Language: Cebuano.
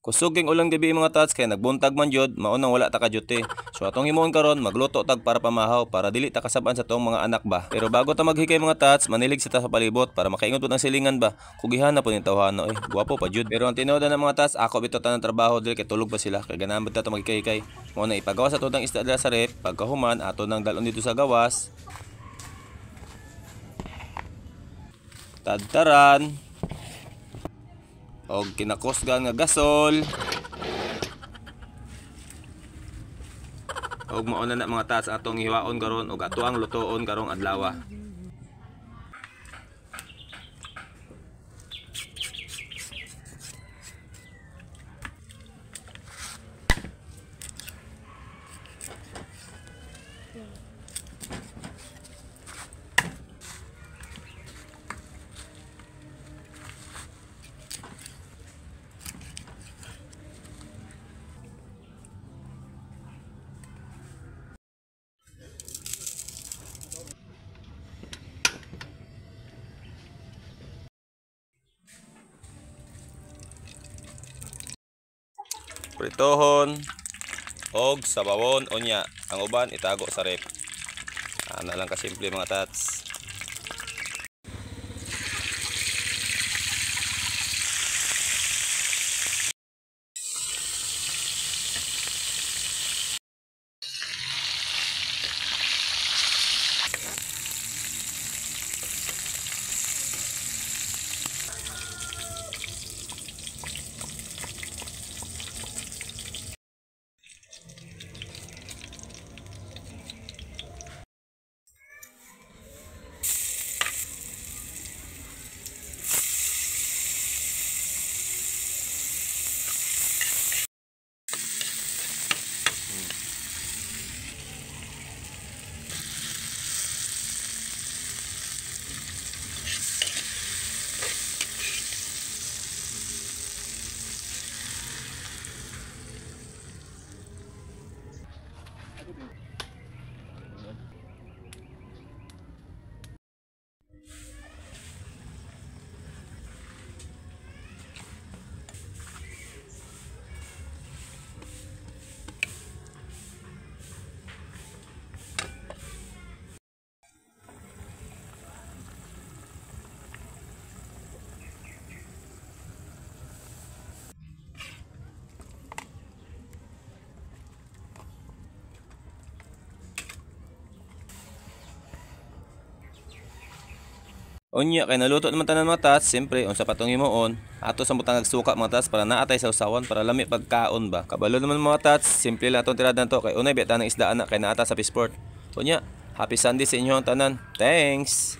Kusog king ulang gabi mga tats kay nagbuntag man jud, mao nang wala ta ka duty. So atong himuon karon magluto tag para pamahaw para dili ta kasab-an sa atong mga anak ba. Pero bago ta maghikay mga tats, manilig sa ta sa palibot para makaingon pud ang silingan ba. Kugihan na pud ning tawhana oy, gwapo pa jud. Pero ang tinuod na mga tats, ako bitaw tanan trabaho dili kay tulog pa sila kay ganahan ta maghikay-hikay. Mao na ipagawas ato ang isda dira sa rep, pagkahuman ato nang dalon dito sa gawas. Tadtaran. Og kinakusgan nga gasol. Og mao na mga tats atong hiwaon karon og ato ang lutoon karong adlaw. Pritohon og sabawon unya ang uban itago sa rep. Ana lang kasimple mga tats. Unya kay naluto naman tanan mga tats, siyempre unsa pa tong himuon, ato sa butang suka mga tats para naatay sa usawan para lami pagkaon ba. Kabalo naman mga tats, simple lang atong tirada nato kay unay biya tanang isda ana kay naata sa fishport. Unya, happy Sunday sa inyo ang tanan. Thanks.